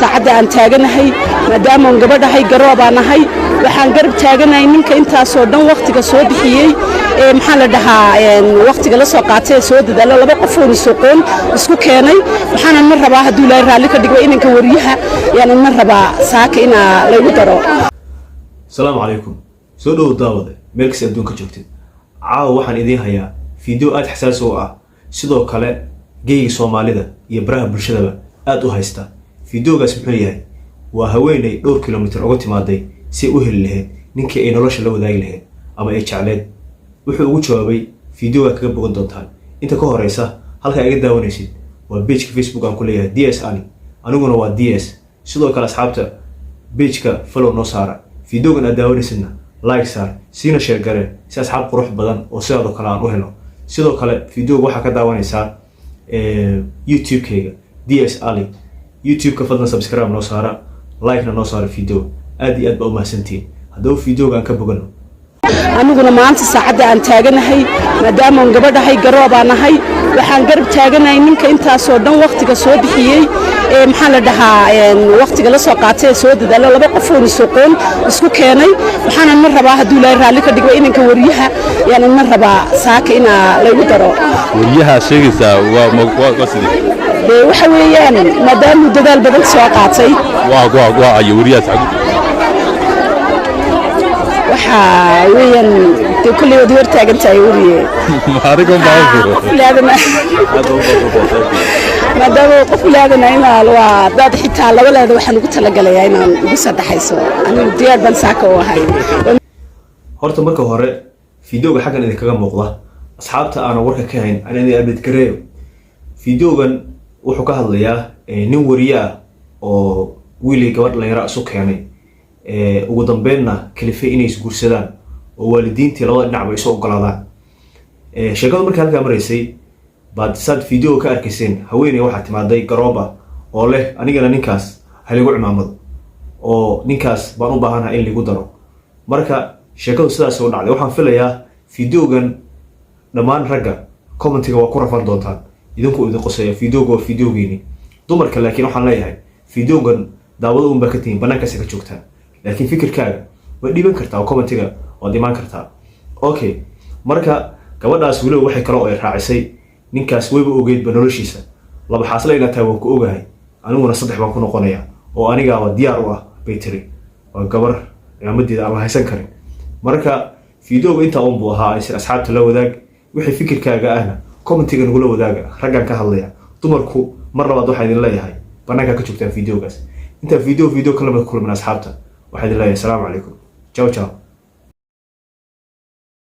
Saacadda aan taaganahay, maadaamaan gabadhahay, garoobaan ahay, waxaan garab taaganahay ninka intaasoo dhan wakhtiga soo bixiyey ee, maxaa la dhahaa, wakhtiga la soo qaatay ee soo dadaalo, laba qofoon isoqoon isku keenay. Waxaanan ma rabaa, hadduu Ilaahay raalli ka dhigo, inanka wariyaha yaanan ma rabaa saaka inaa laygu daro. Asalaamu calaykum. Soo dhowow daawade, meel kasta adduunka joogtid. Caawa waxaan idiin hayaa video aada xasaasi u ah, sidoo kale geyga Soomaalida iyo baraha bulshadaba aada u haysta. Videogaas muxuu yahay? Waa haweeney dhowr kilomitir uga timaaday si ay u heli lahayd ninkii ay nolosha la wadaagi lahayd ama ay jecleed. Wuxuu ugu jawaabay videoga kaga bogan doontaan. Inta ka horeysa, halkaa iga daawanaysid waa pageka Facebook aan ku leeyahay, DS Ali. Aniguna waa DS. Sidoo kale asxaabta pageka follow noo saara, videogan aad daawanaysidna like saar, siina share garee si asxaab qurux badan oo sidaadoo kale aan u helo. Sidoo kale videoga waxaa ka daawanaysaa YouTube-kayga, DS Ali. YouTube-ka fadlan subscribe noo saara, like-na noo saara video. Aad iyo aad baa u mahadsantihiin. Haddaba videoga aan ka bogano. Aniguna maanta saacadda aan taaganahay, maadaamaan gabadhahay, garoobaan ahay, waxaan garab taaganahay ninka intaasoo dhan wakhtiga soo bixiyey ee, maxaa la dhahaa, wakhtiga la soo qaatay ee soo dadaalo, laba qofoon isoqoon isku keenay. Waxaanan ma rabaa, hadduu Ilaahay raalli ka dhigo, inanka wariyaha yaanan ma rabaa saaka inaa laygu daro. Wariyaha sheegaysaa waa sidee? Dee waxa weeyaan, maadaamuu dadaal badan soo qaatay. Waa ayo wariyahaas xagu? Waxaa weeyaan, dee kolley waad hor taagan tahay, wariye. Adiga baa Qof ilaadana, maadaama qof ilaadana inaa waa dad xitaa laba leeda, waxaan ugu talagalayaa inaan ugu saddexayso. Anigu diyaar baan saaka u ahay. Horta marka hore videoga xaggan idinkaga muuqda, asxaabta aanan warka ka hayn aan idin update gareeyo. Videogan wuxuu ka hadlayaa nin wariye ah oo wiilii gabadh dhalinyaro isu keenay, ugu dambeynna kalifay inay isguursadaan oo waalidiintii labada dhinacba isu ogolaadaan. Sheekadu markii halkaa maraysay baad saad videoga ka arkayseen, haweeney waxaa timaaday garooba oo leh, "Anigana ninkaas ha ligu cimaamado oo ninkaas baan u baahanaha in ligu daro." Marka sheekadu sidaas u dhacday. Waxaan filayaa videogan dhammaan ragga commentiga waa ku rafan doontaan, idinku idin qoseeya videoga, waa videogiini. Dumarka laakiin waxaan leeyahay, videogan daawado un baa ka tihiin, banaankaasi ka joogtaan, laakiin fikirkaaga waad dhiiban kartaa oo commentiga waad imaan kartaa. Okay, marka gabadhaas weliba waxay kale oo ay raacisay, ninkaas wayba ogeydba noloshiisa. "Laba xaasle inaad tahay waan ku ogahay, aniguna saddex baan ku noqonaya oo anigaaba diyaar u ah," bay tiri. Waa gabar cimaamadeeda aan la haysan karin. Marka videoga intaa un buu ahaa. Isir asxaabta la wadaag, wixii fikirkaaga ahna commentiga nagula wadaaga. Raggaan ka hadlaya, dumarku mar labaad waxaa idin leeyahay, banaankaa ka joogtaan videogaas. Intaa video kala mid kulmin, asxaabta waxaa idin leeyahay asalaamu calaykum, ciao ciao.